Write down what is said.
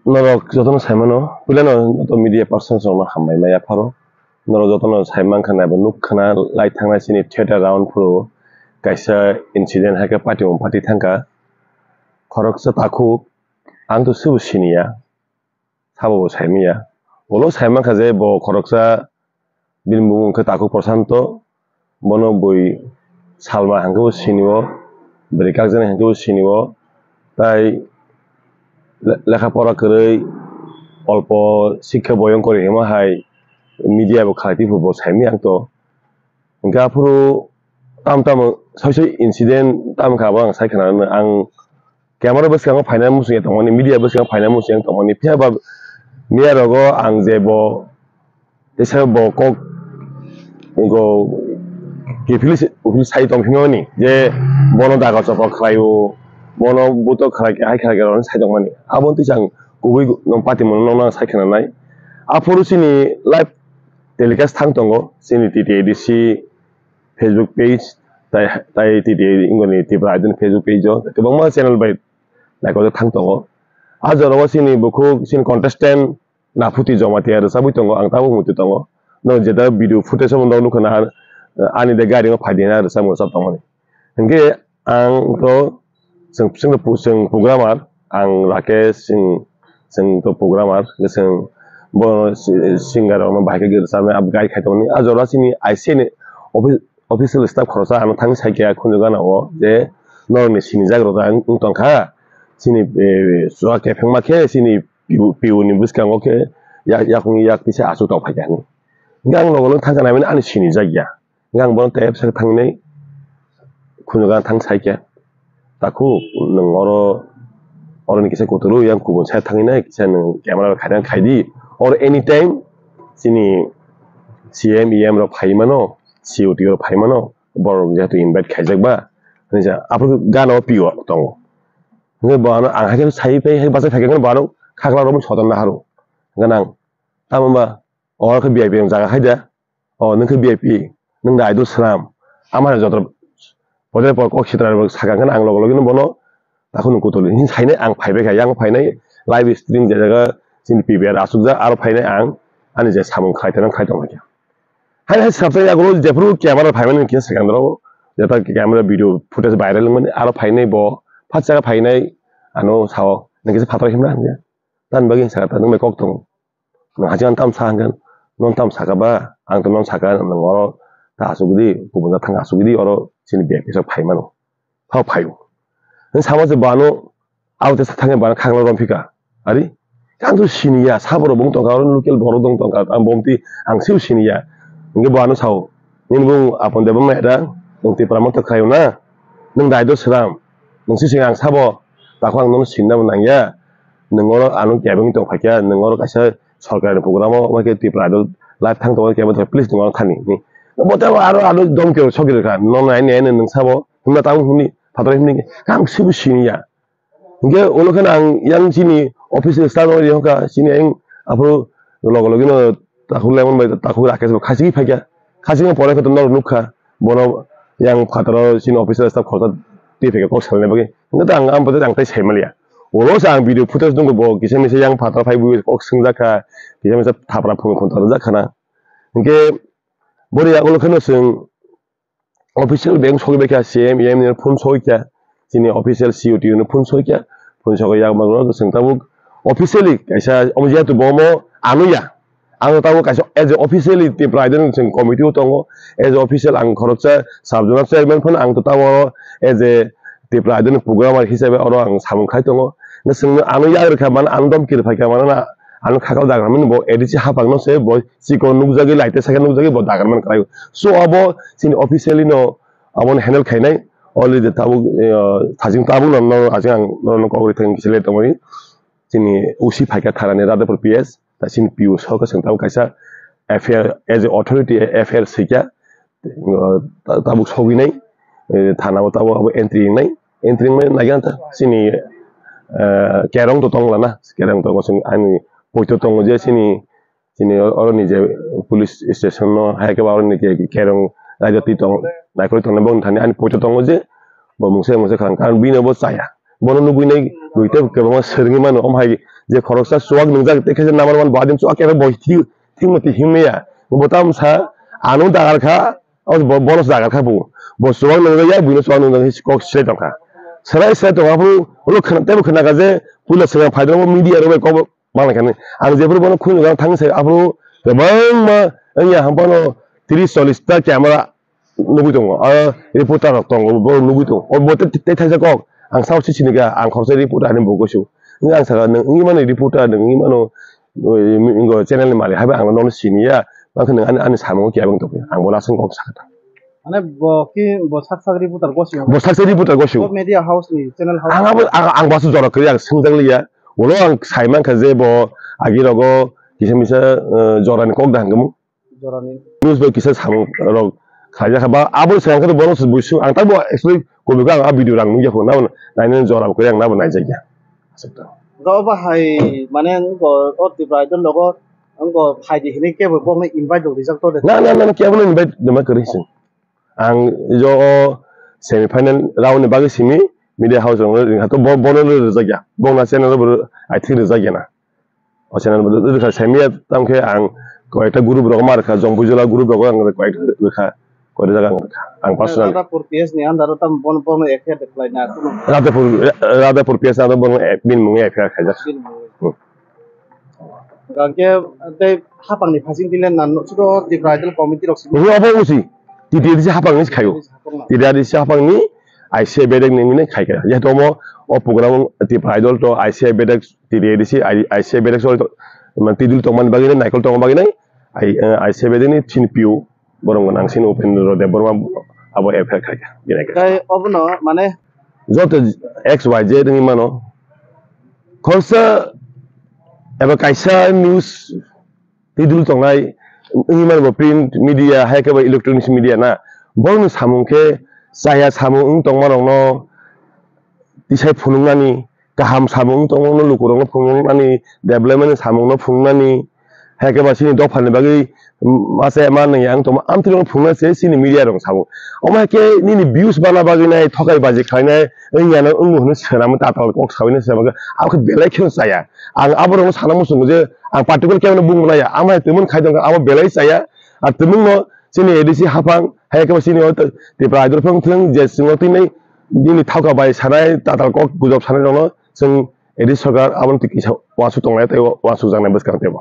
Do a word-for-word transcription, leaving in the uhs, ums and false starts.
Norok jotono saimano, puilano joto media persons rokno hambai maya pharo. Norok jotono saimankha naibo nukkhana lai thangnai chini theater round phuru kaisa incident hai khe party mung party thangkha. Khoroksa takhuk, ang to sebo siniya, sabo bo saimanya. Ulo saimankha je bo khoroksa bini bumung khe takhuk Prashanto, bono bui Salma hwnkhe bo sinio, bwrwi kakjani hwnkhe bo sinio, tai le-, lekha pora kwrwi, olpo sikha boyong kori hima hai media bo khalai twi bo saimanya ang to. Hwnkhe aphuru tam tamo soi soi incident tam kha bo ang sai khna ang camera bwskango phaina muchung ya tongmani, media bwskango phaina muchung ya tongmani, phiya ba media rogo ang je bo teisa bo kok go kiphilwi se, uphilwi sai tong phimani je bono daga chopa khlaio, bono buto khlai hai khlai rok sai tongmani, abo teisa ang kubui no party mono nang sai khna nai. Aphuru chini live telecast thang tongo chini T T A D C Facebook page, tai, tai T T A ingoni Tripura Idol Facebook page o kwbangma channel bai naikojak thang tongo. A jorao chini bukhuk chini contestant Naphuti Jamatia rwchabwi tongo, ang tabuk muitu tongo. No jeta video footage o nukha na, ani de gari o phai di na rwchapmung rwchap tongmani. Hwnkhe ang to chwng, chwng, chwng programmer, ang Rakesh, chwng, chwng to programmer, chwng bo si-, singer rokno bahai khe rwchapnai abo guide khai tongmani. A jora chini I C A ni office, official staff khoroksa ano thangwi sai kha khunju gana o je norokni sinijak rok wng tong kha. Chini, eh, chuwa kephengma khe chini P U, P U ni bwskango khe yak, yakung yak tisa aswk tong phai kha hinwi. Hwnkhe ang logo logo thang kha naimani ani sinijak ya. Hwnkhe ang bono tep sak thangnai khunju gana thang sai kha. Takhuk nwng oro, oro ni kisa kuturu yang kubun side thangwi nai kisa nwng camera bai khaina khai di. Or anytime chini C M, E M rok phai mano, C O T rok phai mano, borok jehetu invite khaijak ba, hinwi sa aphuru gana o P O tongo. Hwnkhe bo ano ang hai khe sai phai hai bachai phai khe bo ano khakla romwi soton naharo. Hwnkhe nang tamo ba oro khe V I P rok jaga khai da. O nwng khe V I P, nwng da idol swnam. Ama hai joto podre pod kok sitra rok saka khe ang logo logi no bono takhuk nwng kutuli hinwi sainai ang phai bai kha. Yang phainai live stream je jaga chini P B R asukjak aro phainai ang ani je samung khai tong khai tong kha. Hai hai swrapsa yagulo jephuru camera phaimani khe second rok jeta camera video footage viral wngmani aro phainai bo phatsa phainai ano sao nwng kisa phataro himna hwnkhe. Tamni bagwi saka ta nwng bai kok tongo. Nwng haching ano tamo sa hwnkhe, nono tamo saka ba? Ang to nono saka, nwng oro ta asugwi di, kubun jak thang asugwi di, oro chini V I P sok phai mano. Phao phai o. Nwng sama se bo ano, abo teisa thangwi bo ano khaklo romphika. Ari? Ang to siniya, sabo rok bo wng tongkha, oro local borok dong tongkha, ang bo wngtwi, ang sebo siniya. Hwnkhe bo ano sao, nini bung Apon Debbarma era, nwng Tipra Motha khlaio na? Nwng daido sram, nwng sising ang sabo, takhuk ang nono sinna bo nangya. Nwng oro ano kebeng tong phaikha, nwng oro kaisa sorkar ni program o, omo khe Tripura Idol live thang tongo, kebo thai please nwng oro thani. Bo tei aro ano domki rok soki rwkha, nono nai nai nwng sabo, hwnba tabuk hwnwi, phataro hwnwi, ang sebo siniya. Hwnkhe ulo kheno ang yang chini office ni staff rok rihokha, chini ayang aphuru logo logi no takhuk Lemon bai takhuk Rakesh bo khachigwi phaikha. Khachigwi pore khe to norok nukha. Bono yang phataro chini office ni staff khoroksa twi phaikha kok salna bagwi. Hwnkhe to ang, ang bo tei, ang tei sai manliya. Ulo se ang video footage nukgo bo kisa misa yang phataro phai bui kok swngjak kha. Kisa misa thapra phung phung torjak khana. Hwnkhe boni yagulo kheno chwng official bank sogwi bai kha, C M, E M ni phone sogwi kha, chini official C O T ni phone sogwi kha, phone sogwi yak magwrwng chwng tabuk officially kaisa omo jehetu bo omo ano ya, ang tabuk kaisa as a officially Tripura Idol ni chwng committee o tongo, as a official ang khoroksa sub zonal chairman phano ang to tabuk oro as a Tripura Idol ni programmer hisabe oro ang samung khai tongo, chwng ano yak rwkha mano, ano domki rwphai kha mano na, ano khakal dagra mani bo A D C hapang no se bo chikon nukjagwi, light saka nukjagwi bo dagra man kwlai. So abo chini officially no abono handle khainai. Already tabuk, eh, thajing tabuk no, no, ajing ang norokno kok rithai kisa le tongmani. Chini O C phaikha thanani Radhapur P S, ta chini P O sokha chwng tabuk kaisa F I R as a authority F I R swikha, eh, ta-, tabuk sogwinai, eh, thana o tabuk abo entry wngnai, entry wngmani naiga ta chini, eh, kerong to tongla na, kerong to chwng ani poito tongo je chini Chini o-, oroni je police station no hai khe ba oroni ke, ke, kerong raida twi tong, naikolwi tongnai bongni thani ani poito tongo je bo mungsa mungsa kha, karon bini bo chaya. Bono nugwi nai bui tei kwbangma swrwngwi mano. Omo hai je khoroksa chuwak nungjak tei khe number one bo adin chuwak khe bo thik thik mati himya. Bo tam sa ano dagar kha, o bo-, bono dagar kha bo. Bo chuwak nungjak ya, buino chuwak nungjak kok se tongkha. Serai se tongkha phuru ulo khna tei bo khna kha je puila swkang phai media rok bai kok Manlai kha nini. Ang jephuru bono khunjwk thangwi sai, aphuru kwbangma wngya, hampano tris chollis ta camera nugwi tongo. Ah, reporter rok tongo, borok nugwi tongo. O bo tei, tei thaisa kok. Ang sao se sini kha, ang khoroksa reporter ni bo gosu. Wngya ang sakha, nwng wngwi mano reporter, nwng wngwi mano, oi, wngwi channel ni malik, haiba ang nono siniya. Bakhe nwng ani, ani samung kiyabang tongkhe. Ang bo lasong kok sakha. Mane bo ki, bo sak sak reporter gosi. Bo sak sak reporter gosi. Bo media house ni, channel house. Ang abo, ang, ang basu jora kwrwi ang swngjak liya. Ulo ang sai mankha je bo agi rogo kisa misa, eh, jora ni kok da hangkhe mo. Jora ni. News bai kisa samung rok khaijak kha ba abo se hangkhe bono se buisu ang tabo actually kobi ang a video rang nungya phone na naina jora kwrwi ang nabo naijakya. Aswk ta. Ga obo hai mane ang ko o Tripura Idol logo ang ko phaidi hinwi kebo bokno invite rok rijak to de. Na, na, na, na, kebo no invite de ma kwrwi se. Ang jo o semi final round ni bagwi simi media house rok ringkha to bo-, bono rwjakya. Bokna channel bo I think rwjakya na. O channel bo rwkha semiya tamkhe ang koyekta group rok ma rwkha, Jongbuijala group rok ang koyekta rwkha, koyekta jaga ang rwkha. Ang personal. Radhapur P S ni under o tam bon, bono F I R declare na kuno. Radhapur, Radhapur P S under bono, eh, bini mungwi F I R khaijak. Bini mungwi. Hmm. Gangke tei hapang ni phasing tile nan no chudo Tripura Idol committee rok si. Obo, obo usi. T T A D C hapang ni khayo. Hapang na. T T A D C hapang ni I C I bedek ni mine khaikha. Jehetu omo o program Tripura Idol to I C I bedek T T A D C, I-, I C I bedek sori to, man, twi dul tongmani bagwi nai, naikol tongmani bagwi nai, I, eh, I C I bedek ni thin P O borok nang sini Upendra Debbarma abo F I R khaikha, bini khe. Tei obono, mane? Joto X Y Z wngwi mano. Khoroksa eba kaisa news twi dul tongnai, wngwi mano bo print media, hai khe bo electronics media na. Borokni samung khe chaya samung wng tongmarokno tisai phunuknani, kaham samung wng tongmano lukurokno phunuknani, development ni samungno phunuknani, hai khe ba chini dophani bagwi, mm, masa ma nangya wng tongma, amtwino phunukna se chini media rok samung. Omo hai khe nini views bana bagwi nai, thokai baji khlainai, wngya no wngmo hwnwi swnamwi tatal kok sawi no swnamwi khe, abo khe belai kheno chaya. Ang aborokno sana muchungo je, ang particular kebo no bungmani ya, amo hai twimon khai tongkha, abo belai chaya. Ar twimungno chini A D C haphang, hai khe ba chini o Tripura Idol phang thwng je chwngno tini nini thauka bai sanai, tatal kok gujok sanai rokno chwng A D C sarkar aboni twi kisa uansuk tonglai tei uansuk jaknai bwskang teibo.